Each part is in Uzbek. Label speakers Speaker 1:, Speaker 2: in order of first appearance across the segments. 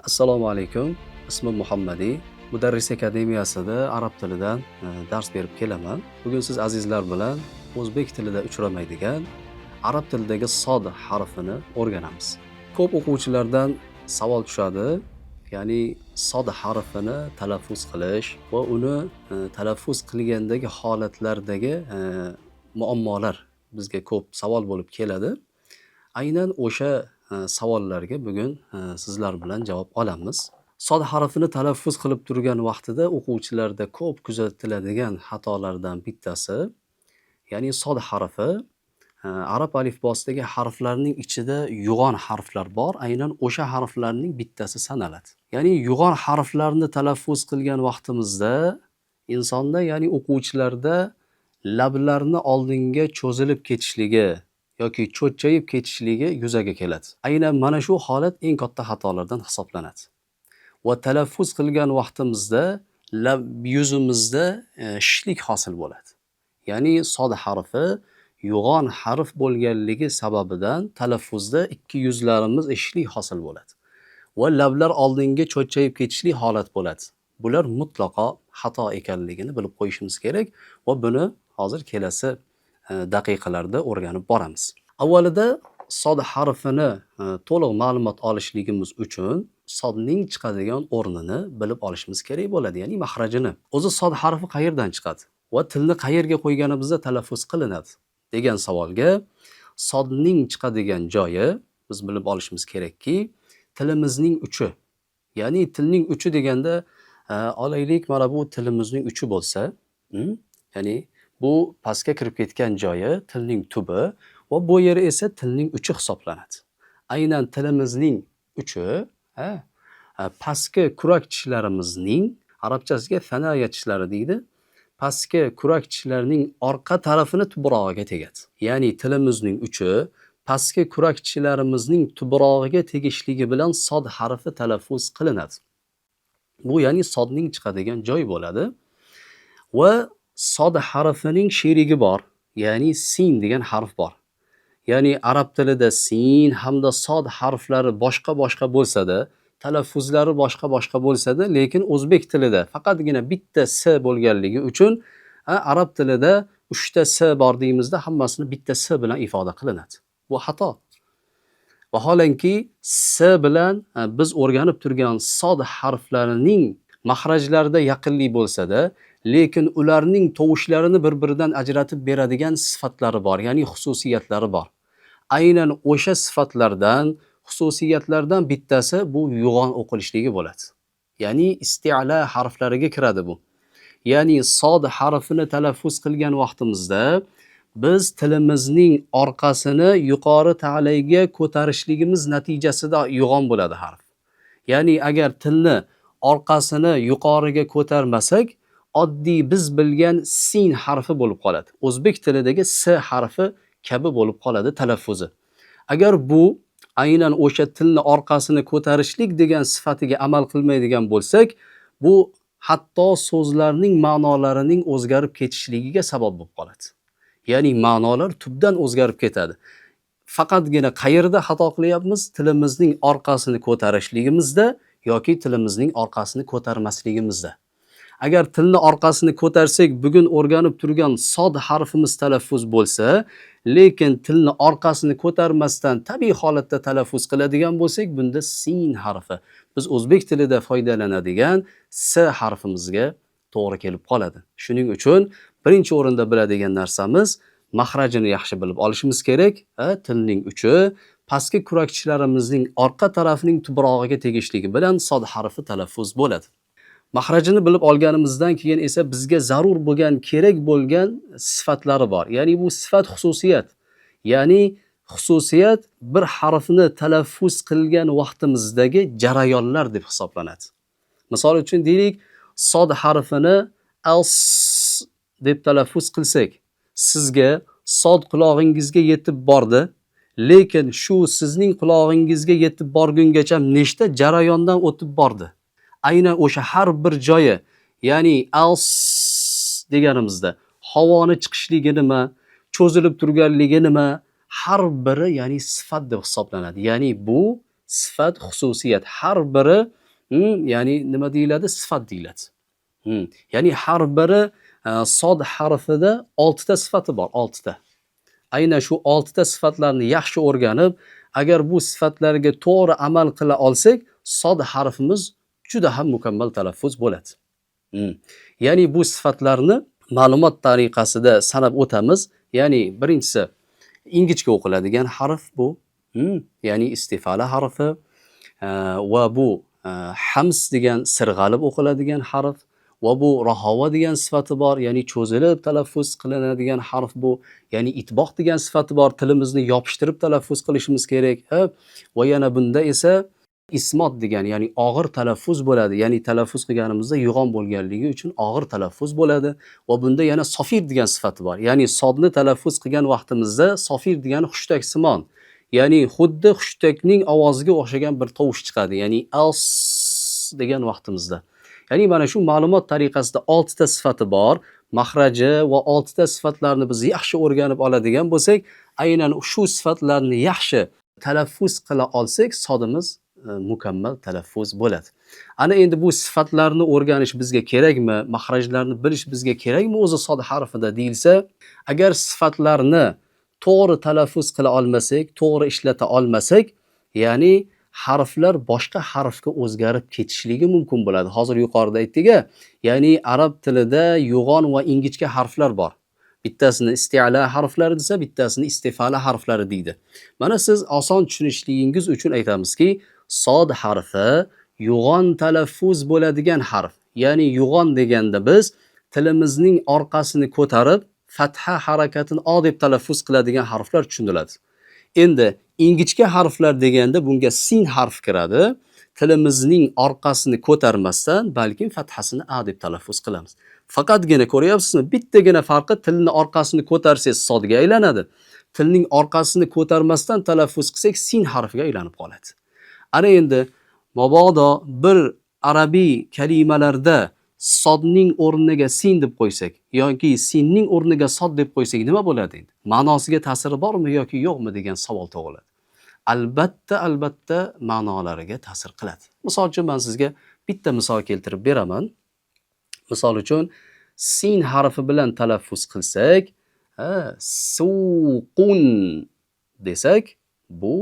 Speaker 1: Assalomu alaykum. Ismim Muhammadiy. Mudarris akademiyasida arab tilidan dars berib kelaman. Bugun siz azizlar bilan o'zbek tilida uchramaydigan arab tilidagi sod harfini o'rganamiz. Ko'p o'quvchilardan savol tushadi, ya'ni sod harfini talaffuz qilish va uni talaffuz qilgandagi holatlardagi muammolar bizga ko'p savol bo'lib keladi. Aynan o'sha savollarga bugun sizlar bilan javob olamiz. Sod harfini talaffuz qilib turgan vaqtida o'quvchilarda ko'p kuzatiladigan xatolardan bittasi, ya'ni sod harfi arab alifbosidagi harflarning ichida yo'g'on harflar bor, aynan o'sha harflarning bittasi sanaladi. Ya'ni yo'g'on harflarni talaffuz qilgan vaqtimizda insonda, ya'ni o'quvchilarda lablarni oldinga cho'zilib ketishligi yoki cho'chchayib ketishligi yuzaga keladi. Aynan mana shu holat eng katta xatolardan hisoblanadi. Va talaffuz qilgan vaqtimizda lab yuzimizda shishlik hosil bo'ladi. Ya'ni sod harfi yo'g'on harf bo'lganligi sababidan talaffuzda ikki yuzlarimiz shishlik hosil bo'ladi. Va lablar oldinga cho'chchayib ketishlik holat bo'ladi. Bular mutlaqo xato ekanligini bilib qo'yishimiz kerak va buni hozir kelasi daqiqalarda o'rganib boramiz. Avvalida sod harfini to'liq ma'lumot olishligimiz uchun sodning chiqadigan o'rnini bilib olishimiz kerak bo'ladi, ya'ni mahrajini. O'zi sod harfi qayerdan chiqadi va tilni qayerga qo'yganimizda talaffuz qilinadi degan savolga sodning chiqadigan joyi biz bilib olishimiz kerakki, tilimizning uchi. Ya'ni tilning uchi deganda olaylik, mana bu tilimizning uchi bo'lsa, ya'ni bu pastga kirib ketgan joyi tilning tubi va bu yeri esa tilning uchi hisoblanadi. Aynan tilimizning uchi, pastki kurak tishlarimizning, arabchasiga fanaya tishlari deydi, pastki kurak tishlarning orqa tarafini tubrog'iga tegadi. Ya'ni tilimizning uchi pastki kurak tishlarimizning tubrog'iga tegishligi bilan sod harfi talaffuz qilinadi. Bu ya'ni sodning chiqadigan joyi bo'ladi. Va sod harfining sherigi bor, ya'ni sin degan harf bor. Ya'ni arab tilida sin hamda sod harflari boshqa-boshqa bo'lsa-da, talaffuzlari boshqa-boshqa bo'lsa-da, lekin o'zbek tilida faqatgina bitta s bo'lganligi uchun arab tilida 3 ta s bor deymizda, hammasini bitta s bilan ifoda qilinadi. Bu xato. Vaholanki s bilan biz o'rganib turgan sod harflarining mahrajlarida yaqinlik bo'lsa-da, lekin ularning tovushlarini bir-biridan ajratib beradigan sifatlari bor, ya'ni xususiyatlari bor. Aynan o'sha sifatlardan, xususiyatlardan bittasi bu yo'g'on o'qilishligi bo'ladi. Ya'ni isti'la harflariga kiradi bu. Ya'ni sod harfini talaffuz qilgan vaqtimizda biz tilimizning orqasini yuqori ta'layga ko'tarishligimiz natijasida yo'g'on bo'ladi harf. Ya'ni agar tilni orqasini yuqoriga ko'tarmasak, oddiy biz bilgan sin harfi bo'lib qoladi. O'zbek tilidagi s harfi kabi bo'lib qoladi talaffuzi. Agar bu aynan o'sha tilni orqasini ko'tarishlik degan sifatiga amal qilmaydigan bo'lsak, bu hatto so'zlarning ma'nolarining o'zgarib ketishligiga sabab bo'lib qoladi. Ya'ni ma'nolar tubdan o'zgarib ketadi. Faqatgina qayerda xato qilyapmiz? Tilimizning orqasini ko'tarishligimizda yoki tilimizning orqasini ko'tarmasligimizda. Agar tilni orqasini ko'tarsak, bugun o'rganib turgan sod harfimiz talaffuz bo'lsa, lekin tilni orqasini ko'tarmasdan tabiiy holatda talaffuz qiladigan bo'lsak, bunda sin harfi, biz o'zbek tilida foydalanadigan s harfimizga to'g'ri kelib qoladi. Shuning uchun birinchi o'rinda biladigan narsamiz mahrajini yaxshi bilib olishimiz kerak. Tilning uchi pastki kurak tishlarimizning orqa tarafining tubrog'iga tegishligi bilan sod harfi talaffuz bo'ladi. Mahrajini bilib olganimizdan keyin esa bizga zarur bo'lgan, kerak bo'lgan sifatlari bor. Ya'ni bu sifat xususiyat. Ya'ni xususiyat bir harfni talaffuz qilgan vaqtimizdagi jarayonlar deb hisoblanadi. Misol uchun deylik, sod harfini as deb talaffuz qilsak, sizga sod qulog'ingizga yetib bordi, lekin shu sizning qulog'ingizga yetib borgungacha nechta jarayondan o'tib bordi? Aynan o'sha har bir joyi, ya'ni as deganimizda havoni chiqishligi nima, cho'zilib turganligi nima, har biri ya'ni sifat deb hisoblanadi. Ya'ni bu Sifat, xususiyat har biri ya'ni nima deyiladi? Sifat deyiladi. Ya'ni har biri sod harfida 6 ta sifati bor, 6 ta. Aynan shu 6 ta sifatlarni yaxshi o'rganib, agar bu sifatlarga to'g'ri amal qila olsak, sod harfimiz juda ham mukammal talaffuz bo'ladi. Ya'ni bu sifatlarni ma'lumot tariqasida sanab o'tamiz. Ya'ni birinchisi ingichka o'qiladigan harf bu, ya'ni istifala harfi va bu hams degan sirg'alib o'qiladigan harf va bu rahova degan sifati bor, ya'ni cho'zilib talaffuz qilinadigan harf bu, ya'ni itboq degan sifati bor, tilimizni yopishtirib talaffuz qilishimiz kerak. Va yana bunda esa ismot degan, ya'ni og'ir talaffuz bo'ladi, ya'ni talaffuz qilganimizda yo'g'on bo'lganligi uchun og'ir talaffuz bo'ladi. Va bunda yana sofir degan sifati bor, ya'ni sodni talaffuz qilgan vaqtimizda sofir degani hushtaksimon, ya'ni xuddi hushtakning ovoziga o'xshagan bir tovush chiqadi, ya'ni as degan vaqtimizda. Ya'ni mana shu ma'lumot tariqasida 6 ta sifati bor, mahraji va 6 ta sifatlarni biz yaxshi o'rganib oladigan bo'lsak, aynan shu sifatlarni yaxshi talaffuz qila olsak, sodimiz mukammal talaffuz bo'ladi. Ana endi bu sifatlarni o'rganish bizga kerakmi, mahrajlarni bilish bizga kerakmi o'zi sod harfida deyilsa, agar sifatlarni to'g'ri talaffuz qila olmasak, to'g'ri ishlata olmasak, ya'ni harflar boshqa harfga o'zgarib ketishligi mumkin bo'ladi. Hozir yuqorida aytdik-a, ya'ni arab tilida yo'g'on va ingichka harflar bor. Bittasini isti'la harflari desa, bittasini istifala harflari deydi. Mana siz oson tushunishligingiz uchun aytamizki, sod harfi yo'g'on talaffuz bo'ladigan harf. Ya'ni yo'g'on deganda biz tilimizning orqasini ko'tarib fatha harakatini o deb talaffuz qiladigan harflar tushuniladi. Endi ingichka harflar deganda bunga sin harf kiradi. Tilimizning orqasini ko'tarmasdan, balkim fathasini a deb talaffuz qilamiz. Faqatgina ko'ryapsizmi, bittagina farqi, tilni orqasini ko'tarsangiz sodga aylanadi. Tilning orqasini ko'tarmasdan talaffuz qilsak sin harfiga aylanib qoladi. Ana endi mabodo bir arabiy kalimalarda sodning o'rniga sin deb qo'ysak yoki sinning o'rniga sod deb qo'ysak nima bo'ladi endi? Ma'nosiga ta'siri bormi yoki yo'qmi degan savol tug'iladi. Albatta, albatta ma'nolariga ta'sir qiladi. Misol uchun men sizga bitta misol keltirib beraman. Misol uchun sin harfi bilan talaffuz qilsak, suqun desak, bu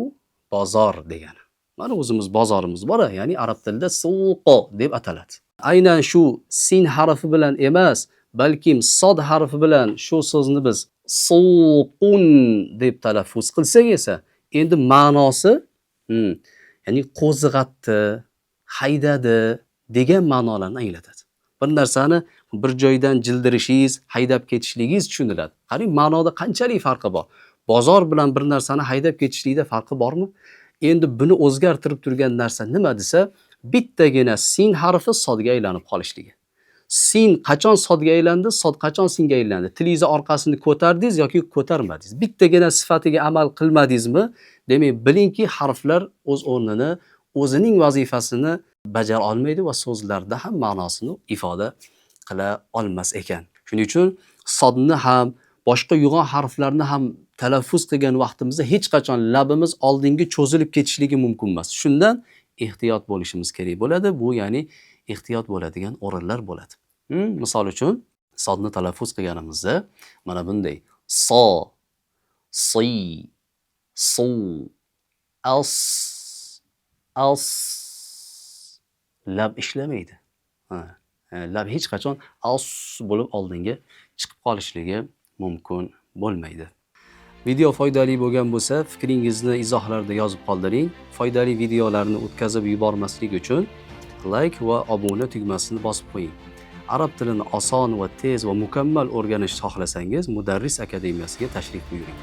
Speaker 1: bozor degani. Mana o'zimiz bozorimiz bor, ya'ni arab tilida suqo deb ataladi. Aynan shu sin harfi bilan emas, balkim sod harfi bilan shu so'zni biz suqun deb talaffuz qilsak esa, endi ma'nosi ya'ni qo'zg'atdi, haydadi degan ma'nolarni anglatadi. Bir narsani bir joydan jildirishingiz, haydab ketishligingiz tushuniladi. Qarang, ma'noda qanchalik farqi bor. Bozor bilan bir narsani haydab ketishlikda farqi bormi? Endi buni o'zgartirib turgan narsa nima desa, bittagina sin harfi sodga aylanib qolishligi. Sin qachon sodga aylandi, sod qachon singa aylandi? Tilingizni orqasini ko'tardingiz yoki ko'tarmadingiz. Bittagina sifatiga amal qilmadingizmi? Demak, bilingki, harflar o'z o'rnini, o'zining vazifasini bajara olmaydi va so'zlarda ham ma'nosini ifoda qila olmas ekan. Shuning uchun sodni ham, boshqa yo'g'on harflarni ham talaffuz qilgan vaqtimizda hech qachon labimiz oldinga cho'zilib ketishligi mumkin emas. Shundan ehtiyot bo'lishimiz kerak bo'ladi. Bu ya'ni ehtiyot bo'ladigan o'rinlar bo'ladi. Misol uchun sodni talaffuz qilganimizda mana bunday so, si, su, as, as lab ishlamaydi. Lab hech qachon as bo'lib oldinga chiqib qolishligi mumkin bo'lmaydi. Video foydali bo'lgan bo'lsa, fikringizni izohlarda yozib qoldiring. Foydali videolarni o'tkazib yubormaslik uchun like va obuna tugmasini bosib qo'ying. Arab tilini oson va tez va mukammal o'rganish xohlasangiz, Mudarris akademiyasiga tashrif buyuring.